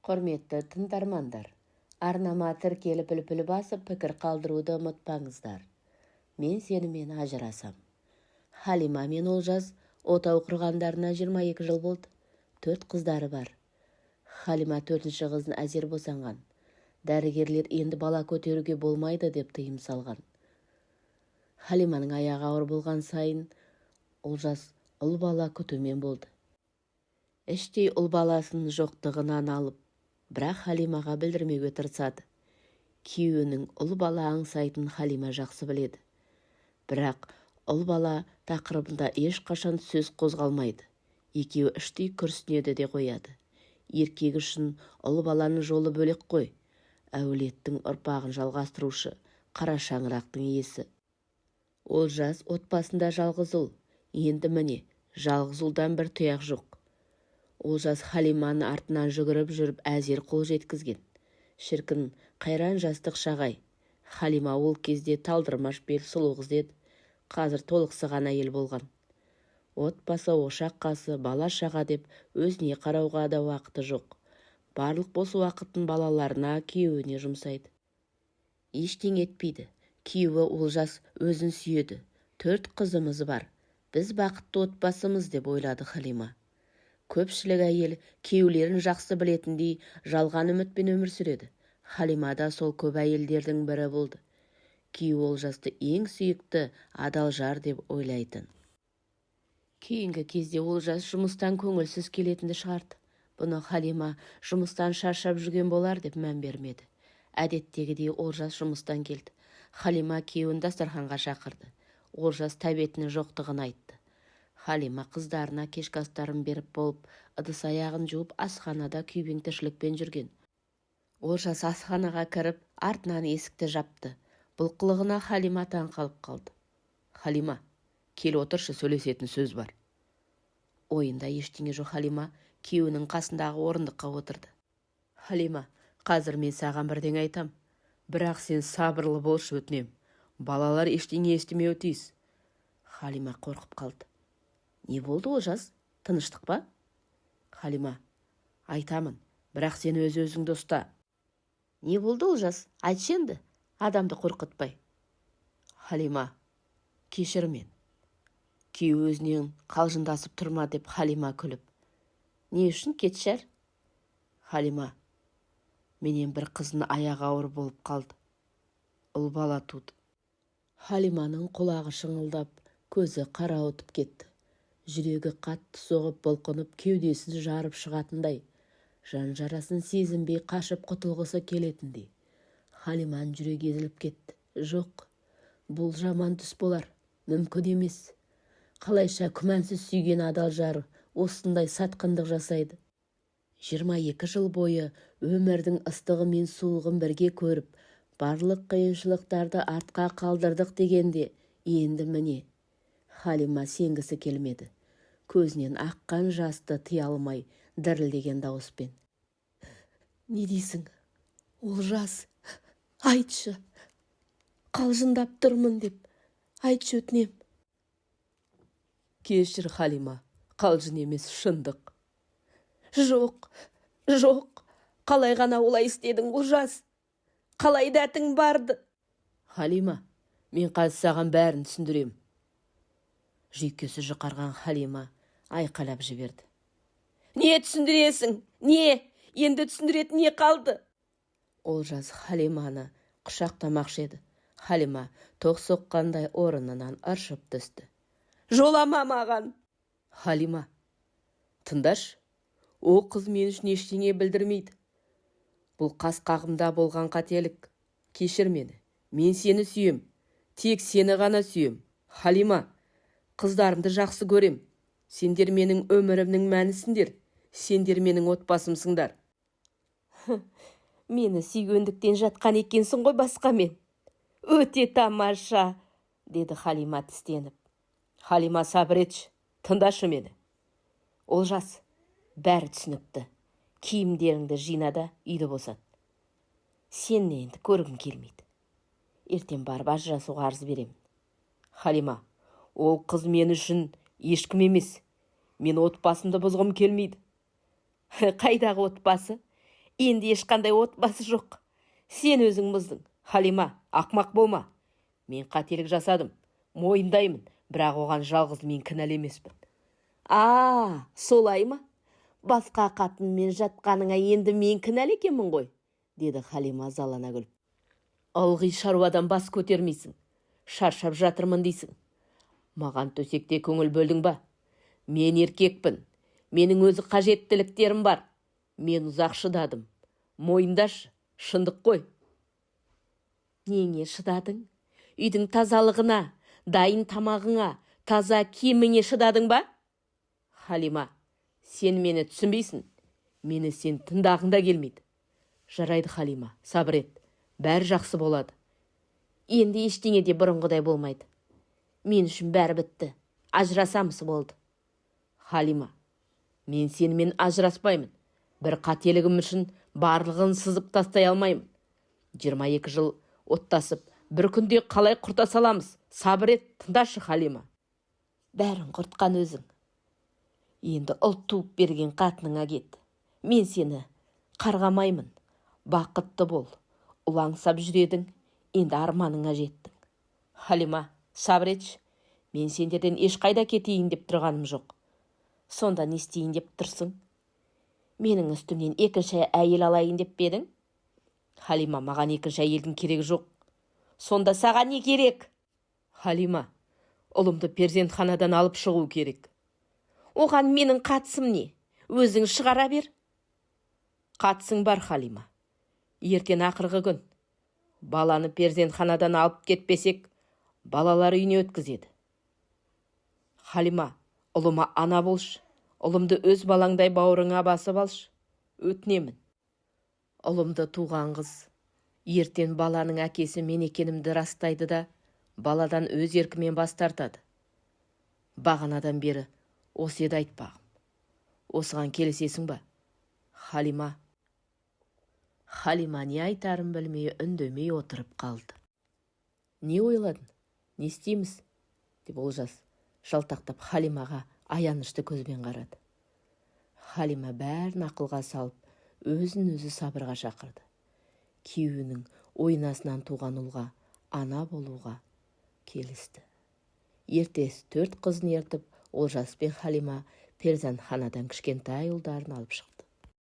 Құрметті тыңдармандар, арнама тіркеліп, лүпіл басып, пікір қалдыруды ұмытпаңыздар. Мен сенімен ажырасам. Халима мен Олжас отау құрғандарына 22 жыл болды. Төрт қыздары бар. Халима төртінші қызын әзер босанған. Дәрігерлер енді бала көтеруге болмайды деп тыйым салған. Халиманың аяғы ауыр болған сайын Олжас ұл бала күтумен болды. Іштей ұл баласының жоқтығынан алып, бірақ Халимаға білдірмеуге тырысады. Күйеуінің ұл бала аңсайтынын Халима жақсы біледі. Бірақ ұл бала тақырыбында ешқашан сөз қозғалмайды. Екеуі іштей күрсінеді де қояды. Еркек үшін ұл баланың жолы бөлек қой. Әулеттің ұрпағын жалғастырушы, қара шаңырақтың иесі. Олжас отбасында жалғыз ұл. Енді міне, жалғыз ұлдан бір тұяқ жоқ. Олжас Халиманың артынан жүгіріп жүріп әзер қол жеткізген. Шіркін, қайран жастық шағай. Халима ол кезде талдырмаш бел сұлу қыз еді. Қазір толықсыған әйел болған. Отбасы, ошақ қасы, бала шаға деп өзіне қарауға да уақыты жоқ. Барлық бос уақытын балаларына, күйеуіне жұмсайды. Ештеңе етпейді. Күйеуі Олжас өзін сүйеді. Төрт қызымыз бар. Біз бақытты отбасымыз деп ойлады Халима. Көпшілік әйел күйеулерін жақсы білетіндей жалған үмітпен өмір сүреді. Халима да сол көп әйелдердің бірі болды. Күйеуі Олжасты ең сүйікті адал жар деп ойлайтын. Кейінгі кезде Олжас жұмыстан көңілсіз келетінді шығарды. Бұны Халима жұмыстан шаршап жүрген болар деп мән бермеді. Әдеттегідей Олжас жұмыстан келді. Халима күйеуін дастарханға шақырды. Олжас тәбетінің жоқтығын айтты. Халима қыздарына кешкі астарын беріп болып, ыдыс аяғын жуып, асханада күйбең тіршілікпен жүрген. Олжас асханаға кіріп, артынан есікті жапты. Бұл қылығына Халима таң қалып қалды. Халима, кел отыршы, сөйлесетін сөз бар. Ойында ештеңе жоқ Халима күйеуінің қасындағы орындыққа отырды. Халима, қазір мен саған бірдеңе айтам. Бірақ сен сабырлы болшы, өтінем. Балалар ештеңе естімеуі тиіс. Халима қорқып қалды. Не болды, Олжас? Тыныштық па? Халима, айтамын, бірақ сен өз өзіңді ұста. Не болды, Олжас? Айтшы енді, адамды қорқытпай. Халима, кешір мен. Күйеуі өзінен қалжыңдасып тұрма деп Халима күліп. Не үшін кетшәр? Халима, менен бір қыздың аяғы ауыр болып қалды. Ұл бала туды. Халиманың құлағы шыңылдап, көзі қарауытып кетті. Жүрегі қатты соғып, бұлқынып, кеудесін жарып шығатындай. Жан жарасын сезінбей қашып құтылғысы келетіндей. Халиманың жүрегі езіліп кетті. Жоқ, бұл жаман түс болар, мүмкін емес. Қалайша күмәнсіз сүйген адал жары осындай сатқындық жасайды? 22 жыл бойы өмірдің ыстығы мен суығын бірге көріп, барлық қиыншылықтарды артқа қалдырдық дегенде, енді міне. Халима сенгісі келмеді. Көзінен аққан жасты тыя алмай, дірілдеген дауыспен. Не дейсің? Олжас, айтшы. Қалжыңдап тұрмын деп. Айтшы, өтінем. Кешір, Халима, қалжың емес, шындық. Жоқ, жоқ, қалай ғана олай істедің, Олжас? Қалай дәтің барды? Халима, мен қазір саған бәрін түсіндірем. Жүйкесі жұқарған Халима айқайлап жіберді. Не түсіндіресің? Не? Енді түсіндіретін не қалды? Олжас Халиманы құшақтамақшы еді. Халима тоқ соққандай орнынан ыршып түсті. Жолама маған! Халима, тыңдашы, ол қыз мен үшін ештеңе білдірмейді. Бұл қас қағымда болған қателік. Кешір мені. Мен сені сүйем. Тек сені ғана сүйем. Халима, қыздарымды жақсы көрем. Сендер менің өмірімнің мәнісіңдер. Сендер менің отбасымсыңдар. Мені сүйгендіктен жатқан екенсің ғой басқамен. Өте тамаша, деді Халима тістеніп. Халима, сабыр етші, тыңдашы мені. Олжас, бәрі түсінікті. Киімдеріңді жина да үйді босат. Сені енді көргім келмейді. Ертең барып ажырасуға арыз беремін. Халима, ол қыз мен үшін ешкім емес. Мен отбасымды бұзғым келмейді. Қайдағы отбасы? Енді ешқандай отбасы жоқ. Сен өзің бұздың. Халима, ақмақ болма. Мен қателік жасадым, мойындаймын, бірақ оған жалғыз мен кінәлі емеспін. А, солай ма? Басқа қатынмен жатқаныңа енді мен кінәлі екенмін ғой, деді Халима ызалана күліп. Ылғи шаруадан бас көтермейсің. Шаршап жатырмын дейсің. Маған төсекте көңіл бөлдің ба? Мен еркекпін. Менің өзі қажеттіліктерім бар. Мен ұзақ шыдадым. Мойындашы, шындық қой. Неңе шыдадың? Үйдің тазалығына, дайын тамағыңа, таза киіміңе шыдадың ба? Халима, сен мені түсінбейсің. Мені сен тыңдағың да келмейді. Жарайды, Халима, сабыр ет. Бәрі жақсы болады. Енді ештеңе де бұрынғыдай болмайды. Мен үшін бәрі бітті. Ажырасамыз, болды. Халима, мен сенімен ажыраспаймын. Бір қателігім үшін барлығын сызып тастай алмаймын. 22 жыл оттасып, бір күнде қалай құрта саламыз? Сабыр ет, тыңдашы, Халима. Бәрін құртқан өзің. Енді ұл туып берген қатыныңа кет. Мен сені қарғамаймын. Бақытты бол. Ұл аңсап жүр едің, енді арманыңа жеттің. Халима, сабыр етші. Мен сендерден ешқайда кетейін деп тұрғаным жоқ. Сонда не істейін деп тұрсың? Менің үстімнен екінші әйел алайын деп пе едің? Халима, маған екінші әйелдің керегі жоқ. Сонда саған не керек? Халима, ұлымды перзентханадан алып шығу керек. Оған менің қатысым не? Өзің шығара бер. Қатысың бар, Халима. Ертең ақырғы күн. Баланы перзентханадан алып кетпесек, балалар үйіне өткізеді. Халима, ұлыма ана болшы. Ұлымды өз балаңдай бауырыңа басып алшы. Өтінемін. Ұлымды туған қыз ертең баланың әкесі мен екенімді растайды да, баладан өз еркімен бас тартады. Бағанадан бері осы еді айтпағым. Осыған келісесің ба? Халима. Халима не айтарын білмей үндемей отырып қалды. Не ойладың? Не істейміз? Деп Олжас жалтақтап Халимаға аянышты көзбен қарады. Халима бәрін ақылға салып, өзін өзі сабырға шақырды. Күйеуінің ойнасынан туған ұлға ана болуға келісті. Ертесі 4 қызын ертіп, Олжас пен Халима перзентханадан кішкентай ұлдарын алып шықты.